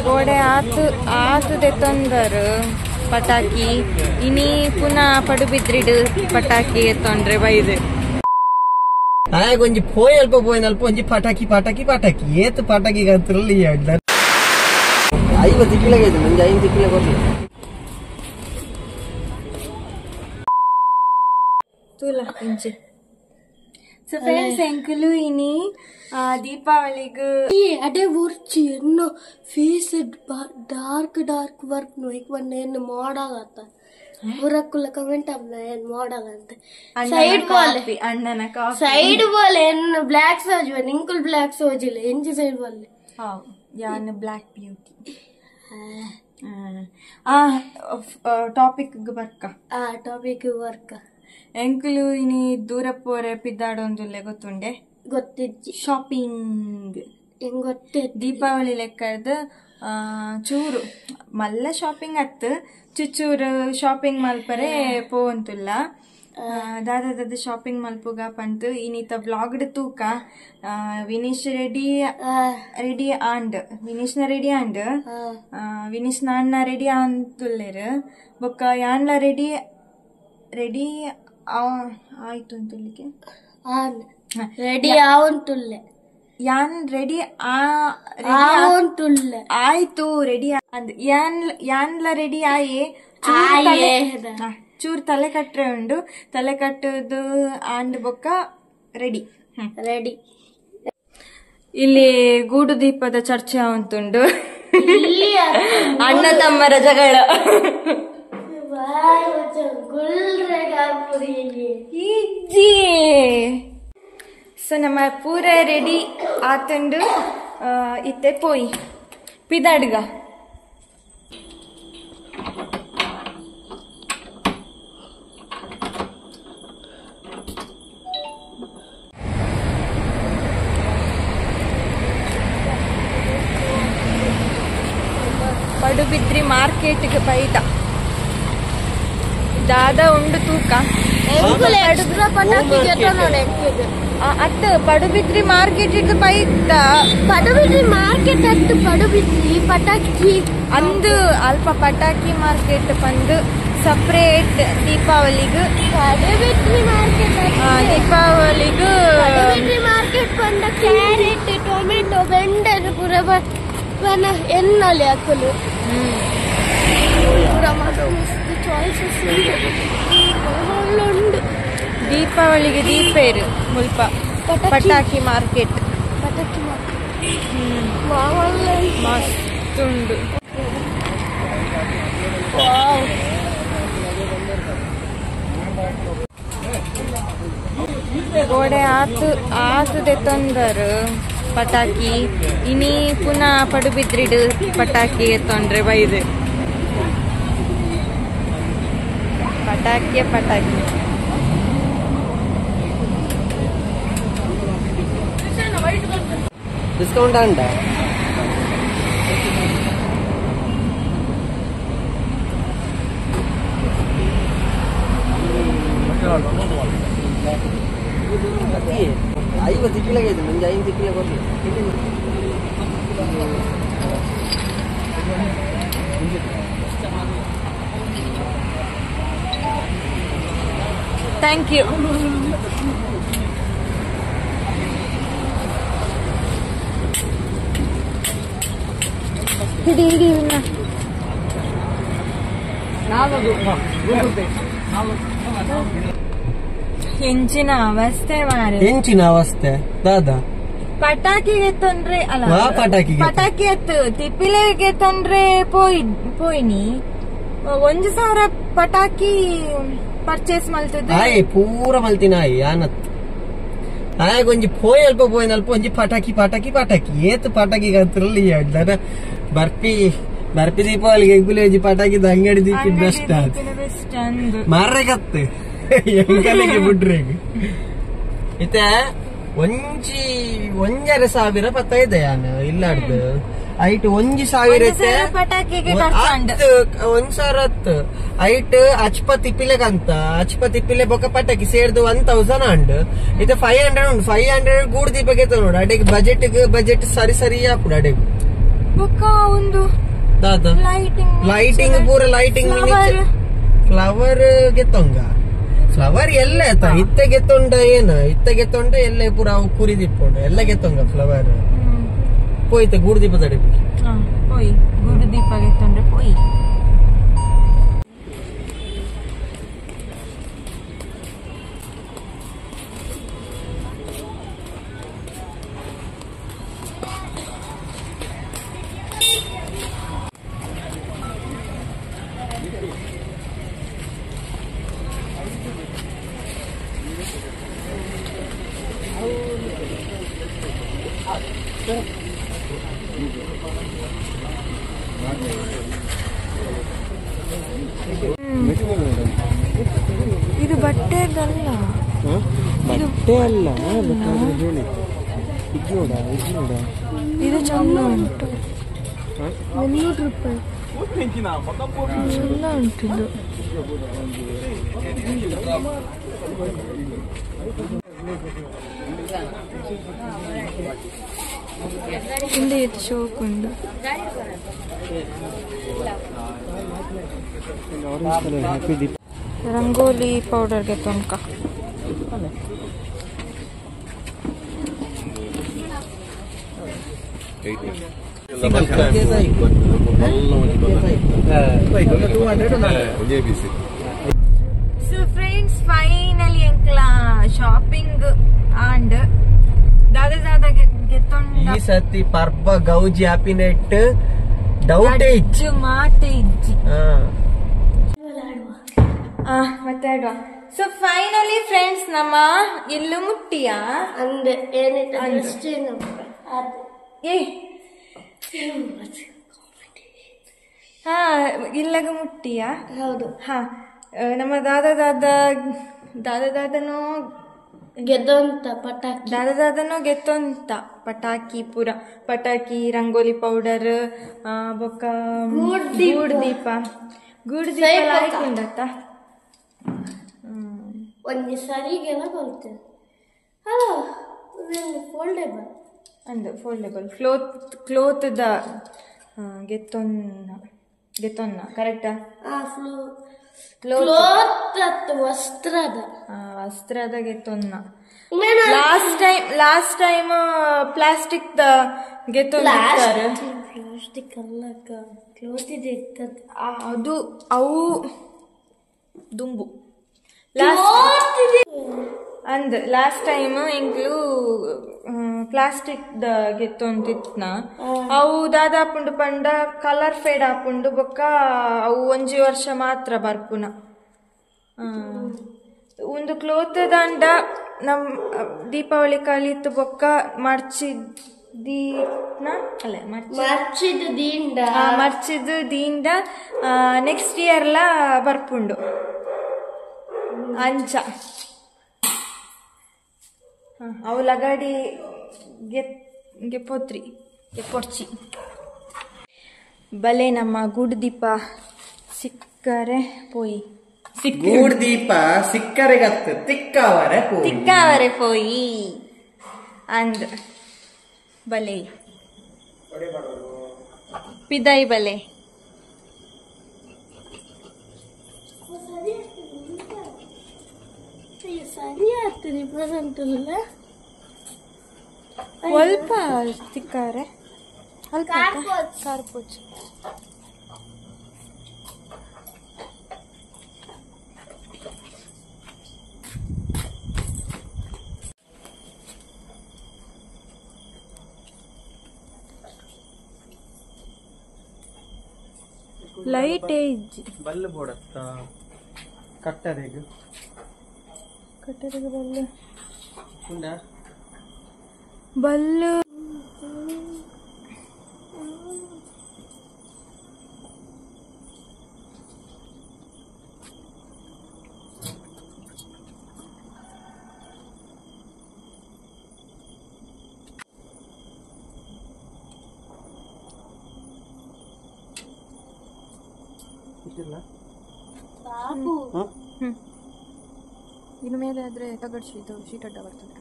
ಗೋಡೆ ಆತು ಆತು ದೆತ್ತೊಂದರು ಪಟಾಕಿ ಇನಿ ಪುನಃ ಪಡುಬಿದ್ರಿಡು ಪಟಾಕಿ ಎತ್ತೊಂಡ್ರೆ ಬೈದು ಆಯ್ ಒಂಜಿ ಪೋಯ್ ಅಲ್ಪ ಪೋಯ್ ಅಲ್ಪ ಒಂಜಿ ಪಟಾಕಿ ಪಟಾಕಿ ಪಟಾಕಿ ಏತ್ ಪಟಾಕಿ ಗಂತ್ರಲಿ 50 ಕಿಲೋ ಇದೆ ಒಂಜಿ 5 ಕಿಲೋ ಕೊರ್ಲಿ ತೂಲ ಇಂಚೆ. ಸೊ ಫ್ರೆಂಡ್ಸ್ ಎಂಕುಲು ಇನಿ ದೀಪಾವಳಿಗೆ ಅಡೆ ಊರ್ಚಿ ಎನ್ನು ಫೇಸ್ ಡಾರ್ಕ್ ಡಾರ್ಕ್ ವರ್ಕ್ ನೋಯ್ಕ್ ಬಂದ ಏನು ಮಾಡಾಗತ್ತ ಊರಕ್ಕುಲ್ಲ ಕಮೆಂಟ್ ಅಮ್ಮ ಏನ್ ಮಾಡಾಗಂತ ಸೈಡ್ ಬಾಲ್ ಅಣ್ಣನ ಸೈಡ್ ಬಾಲ್ ಏನು ಬ್ಲ್ಯಾಕ್ ಸೋಜ್ ಇಂಕುಲ್ ಬ್ಲ್ಯಾಕ್ ಸೋಜಿಲ್ಲ ಎಂಜಿ ಸೈಡ್ ಬಾಲ್ ಯಾನ್ ಬ್ಲ್ಯಾಕ್ ಬ್ಯೂಟಿ ಆ ಟಾಪಿಕ್ ಬರ್ಕ ಆ ಟಾಪಿಕ್ ವರ್ಕ ಎಂಕುಲು ಇನಿ ದೂರ ಪೋರೆ ಪಿದ್ದಾಡೊಂದುಲ್ಲೆ ಗೊತ್ತುಂಡೆ ಗೊತ್ತಿಜ್ಜಿ ಶಾಪಿಂಗ್ ಹೆಂಗ್ ಗೊತ್ತೇ ದೀಪಾವಳಿ ಲೆಕ್ಕದ ಚೂರು ಮಲ್ಲ ಶಾಪಿಂಗ್ ಅತ್ತು ಚುಚ್ಚೂರು ಶಾಪಿಂಗ್ ಮಲ್ಪರೆ ಪೋವಂತುಲ್ಲ ದಾದ ದಾದ ಶಾಪಿಂಗ್ ಮಲ್ಪುಗ ಪಂತು ಇನ್ನಿತ ವ್ಲಾಗ್ಡ್ ತೂಕ ವಿನೀಶ್ ರೆಡಿ ರೆಡಿ ಆಂಡ್ ವಿನೀಶ್ನ ರೆಡಿ ಆಂಡ್ ವಿನೀಶ್ನ ಅಣ್ಣ ರೆಡಿ ಅಂತುಲ್ಲೇರು ಬೊಕ್ಕ ಯಾನ್ಲ ರೆಡಿ ರೆಡಿ ಆಯ್ತು ಅಂತುಲ್ಲಿಕ್ಕೆ ರೆಡಿ ಆವಂತುಲ್ಲೆ ಯಾನ್ ರೆಡಿ ಆವಂತುಲ್ಲೆ ಆಯ್ತು ರೆಡಿ ಅಂದ್ ಯಾನ್ ಯಾನ್ಲ ರೆಡಿ ಆಯೆ ಚೂರ್ ತಲೆ ಕಟ್ಟರೆ ಉಂಡು ತಲೆ ಕಟ್ಟುದು ಆಂಡ್ ಬೊಕ್ಕ ರೆಡಿ ರೆಡಿ. ಇಲ್ಲಿ ಗೂಡು ದೀಪದ ಚರ್ಚೆ ಅಂತುಂಡು ಅಣ್ಣ ತಮ್ಮರ ಜಗಳ ಸೊ ನಮ್ಮ ಪೂರ ರೆಡಿ ಆತಂಡು ಇತ್ತೆ ಪೋಯಿ ಪಿದಾಡ್ಗ ಪಡುಬಿದ್ರಿ ಮಾರ್ಕೆಟ್ಗೆ ಬೈದ ದಾದ ಉಂಡು ತೂಕ ಅತ್ತ ಪಡುಬಿದ್ರಿ ಮಾರ್ಕೆಟ್ ಇಟ್ಟು ಬೈದ ಪಡುಬಿದ್ರಿ ಮಾರ್ಕೆಟ್ ಅತ್ತು ಪಡುಬಿದ್ರಿ ಪಟಾಕಿ ಅಂದು ಅಲ್ಪ ಪಟಾಕಿ ಮಾರ್ಕೆಟ್ ಬಂದು ಸಪ್ರೇಟ್ ದೀಪಾವಳಿಗೆ ಪಡುಬಿದ್ರಿ ಮಾರ್ಕೆಟ್ ದೀಪಾವಳಿಗೆ ಪಡುಬಿದ್ರಿ ಮಾರ್ಕೆಟ್ ಬಂದ ಕ್ಯಾರೆಟ್ ಟೊಮೆಟೊ ಬೆಂಡೆ ಪೂರ ಎನ್ನಲಿ ಹಾಕಲು ಚಾಯ್ಸಸ್ ಉಂಡು. ದೀಪಾವಳಿಗೆ ದೀಪೇರು ಮುಲ್ಪ ಪಟಾಕಿ ಮಾರ್ಕೆಟ್ ಪಟಾಕಿ ಮಾರ್ಕೆಟ್ ಮಸ್ತ್ ಉಂಡು. ಗೋಡೆ ಆತು ಆತು ದೆತ್ತೊಂದರು ಪಟಾಕಿ ಇನಿ ಪುನಃ ಪಡುಬಿದ್ರಿಡು ಪಟಾಕಿ ಎತ್ತೊಂಡ್ರೆ ಬೈದು ಪಟಾಕಿಯ ಪಟಾಕಿ. ಡಿಸ್ಕೌಂಟ್ ಅಂಡ 50 ಕಿಲೋ ಇದೆ ಒಂಜಿ 5 ಕಿಲೋ ಕೊರ್ಲಿ. Thank you. ಹಿಡಿ ಹಿಡಿ ಹೆಂಚಿನ ಅವಸ್ಥೆ ಮಾರೆ ಹೆಂಚಿನ ಅವಸ್ಥೆ ದಾದಾ ಪಟಾಕಿಗೆ ತೊಂದ್ರೆ ಅಲ್ಲ ಪಟಾಕಿ ಪಟಾಕಿ ಅತ್ತು ತಿಪ್ಪಿಲೆಗೆ ತೊಂದ್ರೆ ಪೋಯ್ ಪೋಯ್ನಿ 1000 ಪಟಾಕಿ ಪರ್ಚೇಸ್ ಮಲ್ತದೆ ಆಯ್ ಪೂರ ಮಲ್ತಿನ ಆಯ್ ಯಾನತ್ ಆಯ್ ಒಂಜಿ ಪೋಯ್ ಅಲ್ಪ ಪೋಯ್ ಅಲ್ಪ ಒಂಜಿ ಪಟಾಕಿ ಪಟಾಕಿ ಪಟಾಕಿ ಏತ್ ಪಟಾಕಿ ಗಂತ್ರಲಿ ಬರ್ಪಿ ಬರ್ಪಿ ದೀಪಾವಳಿಗೆ ಎಂಕುಲೆ ಒಂಜಿ ಪಟಾಕಿ ಅಂಗಡಿ ದೀಪಿ ಬೆಸ್ಟ್ ಬೆಸ್ಟ್ ಅಂದು ಮಾರ್ರೆ ಕತ್ತು ಎಂಕಲೆಗೆ ಬಿಡ್ರೆಗ್ ಇತ್ತೆ ಒಂಜಿ 1500 ಪತ್ತೈದೆ ಯಾನು ಇಲ್ಲಾಡ್ದು ಐಟ್ 1000 ಪಟಾಕಿಗೆ 1000 ಹತ್ತು ಐಟ್ ಅಚ್ಪ ತಿಪ್ಪಿಲೆಗಂತ ಅಚ್ಪ ತಿಪ್ಪಿಲೆ ಬೊಕ್ಕ ಪಟಾಕಿ ಸೇರ್ದು 1000 ಅಂಡ್ ಇದು 500 ಉಂಡು 500 ಗೂಡು ದೀಪಕ್ಕೆ ನೋಡು ಅಡೆಗೆ ಬಜೆಟ್ ಬಜೆಟ್ ಸರಿ ಸರಿ ಹಾಕುಡು ಅಡೆಗೆ ಬೊಕ್ಕ ಒಂದು ದಾದ ಲೈಟಿಂಗ್ ಲೈಟಿಂಗ್ ಪೂರ ಲೈಟಿಂಗ್ ಫ್ಲವರ್ ಗೆತ್ತೊಂಗ ಫ್ಲವರ್ ಎಲ್ಲ ಆಯ್ತಾ ಇತ್ತೆ ಗೆತ್ತೊಂಡ ಏನು ಇತ್ತೆ ಗೆತ್ತೊಂಡ ಎಲ್ಲ ಪೂರ ಅವು ಕುರಿದಿಪ್ಪುಂಡು ಎಲ್ಲ ಗೆತ್ತೊಂಗ ಫ್ಲವರ್ ಪೋಯ್ತೆ ಗೂಡು ದೀಪ ತಡಿಪಿ ಪೋಯ್ ಗೂಡು ದೀಪ ಗೆತ್ತೊಂಡ್ರೆ ಪೋಯ್. ಇದು ಬಟ್ಟೆದಲ್ಲ, ಬಟ್ಟೆ ಅಲ್ಲ, ಹೇಳಿ ಇದು ಚಂದ ಉಂಟು, 300 ರೂಪಾಯಿ ಚಂದ ಉಂಟು ಇದು. ಹಿಂದೆ ಇದು ಶೋಕ್ ಉಂಟು. ರಂಗೋಲಿ ಪೌಡರ್ಗೆ ತನಕ ಸೊ ಫ್ರೆಂಡ್ಸ್, ಫೈನಲಿ ಎಂಕ್ಲ ಶಾಪಿಂಗ್ ಅಂಡ್ ದಾದ ದಾದ ಗೆತ್ತೊಂಡ ಈ ಸತಿ ಪರ್ಬ ಗೌಜಿ ಹ್ಯಾಪಿನೆಟ್ ಡೌಟ್ ಇಜ್ಜು ಮಾತೆ ಇಜ್ಜಿ ಮಾತಾಡುವ. ಸೊ ಫೈನಲಿ ಫ್ರೆಂಡ್ಸ್ ನಮ್ಮ ಇಲ್ಲು ಮುಟ್ಟಿಯಾ ಅಂದೆ ಏನಿತ್ತು ಏ ಹಾ ಇಲ್ಲಗ ಮುಟ್ಟಿಯಾ? ಹೌದು. ಹಾ ನಮ್ಮ ದಾದ ದಾದ ದಾದ ದಾದನೋ ಗೆದ್ದೊಂತ ಪಟಾಕಿ, ದಾದ ದಾದನೋ ಗೆತ್ತೊಂತ ಪಟಾಕಿ ಪೂರ ಪಟಾಕಿ ರಂಗೋಲಿ ಪೌಡರ್ ಬೊಕ್ಕ ಗೂಡು ದೀಪ ಗೂಡು ದೀಪ ಲಾಯ್ಕುಂಡತ್ತ ಒಂಜಿ ಸರಿಗೆಲ್ಲ ಬರ್ತೇನೆ. ಹಲೋ ಫೋಲ್ಡೇಬಲ್ ಅಂದು ಫೋಲ್ಡೇಬಲ್ ಕ್ಲೋತ್ ಕ್ಲೋತ್ದ ಗೆತ್ತೊನ್ನ ಗೆತ್ತೊನ್ನ ಕರೆಕ್ಟಾ? ಕ್ಲೋತ್ ವಸ್ತ್ರದ ವಸ್ತ್ರದ ಗೆತ್ತೊನ್ನ. ಲಾಸ್ಟ್ ಟೈಮ್ ಪ್ಲಾಸ್ಟಿಕ್ the ಗೆತ್ತೊಂದು ಪ್ಲಾಸ್ಟಿಕ್ ಅಲ್ಲ ಕ್ಲೋತ್ ಇದೆ ಇರ್ತದೆ ಅದು ಅವು ದುಂಬು ಅಂದ್ ಲಾಸ್ಟ್ ಟೈಮ್ ಎಂಕ್ಲು ಪ್ಲಾಸ್ಟಿಕ್ ದ ಗೆತ್ತೊಂತಿತ್ನ ಅವು ದಾದಾಪುಂಡು ಪಂಡ ಕಲರ್ ಫೇಡ್ ಆಪುಂಡು ಬೊಕ್ಕ ಅವು ಒಂಜಿ ವರ್ಷ ಮಾತ್ರ ಬರ್ಪುನ. ಒಂದು ಕ್ಲೋತ್ ದಂಡ ನಮ್ ದೀಪಾವಳಿ ಕಲಿತು ಬೊಕ್ಕ ಮರ್ಚಿದೀನ ಅಲ್ಲ ಮರ್ಚಿದ ದೀಂಡ ಮರ್ಚಿದ ದೀಂಡ ನೆಕ್ಸ್ಟ್ ಇಯರ್ಲ ಬರ್ಪುಂಡು ಅಂಚ. ಅವು ಲಗಾಡಿ ಗೆಪೋತ್ರಿ ಗೆಪೊರ್ಚಿ ಬಲೆ ನಮ್ಮ ಗೂಡು ದೀಪ ಸಿಕ್ಕರೆ ಪೋಯಿ ಗೂಡು ದೀಪ ಸಿಕ್ಕರೆ ಗತ್ತು ತಿಕ್ಕವರೆ ತಿಕ್ಕವರೆ ಪೋಯಿ ಅಂದ್ ಬಲೆ ಪಿದಾಯಿ ಬಲೆ. ಸರಿ ಆಗ್ತದೆ ಪ್ರೆಸೆಂಟ್ ಸ್ವಲ್ಪ ತಿಕ್ಕಾರೆ ಅಲ್ಪ ಕಾರ್ಪೋಚ್ ಲೈಟ್ ಇಜ್ಜಿ ಬಲ್ಲು ಬೋಡತ್ತ ಕಟ್ಟರೆಗ್ ಕಟ್ಟರೆಗ್ ಬಲ್ಲು ಉಂಡಾ ಬಲ್ಲು ಇನ್ನು ಮೇಲೆ ಆದ್ರೆ ತಗಡ್ಸಿ ಇದು ಶೀಟ್ ಅಡ್ಡ ಬರ್ತದೆ.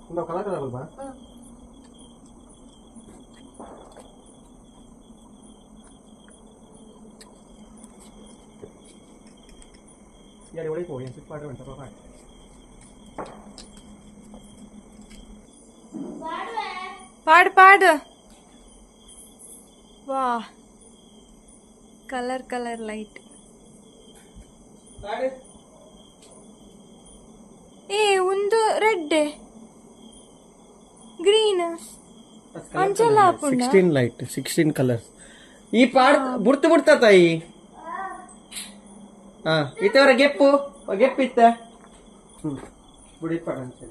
ಇಂದ ಕಲರ್ ಕಲರ್ ಬಾ. ಯಾರು ಒಳಗೆ ಹೋಗಿ ಸ್ವಿಚ್ ಪಾಡ್ರೆ ಉಂಟು ಪಾಪ. ಪಾಡು ಪಾಡು. ವಾ, ಕಲರ್ ಕಲರ್ ಲೈಟ್. ಏ, ಒಂದು ರೆಡ್, ಗ್ರೀನ್ ಅಂಚೆಲ್ಲ ಆಪುಂಡ? 16 light, 16 colours. ಈ ಪಾಡ್ ಬುಡ್ತು ಬುಡ್ತಾ ತಾಯಿ. ಹಾ, ಇತ್ತವರ ಗೆಪ್ಪು ಗೆಪ್ಪಿತ್ತ. ಬುಡಿ ಪಾಡ ಅಂಚೆ.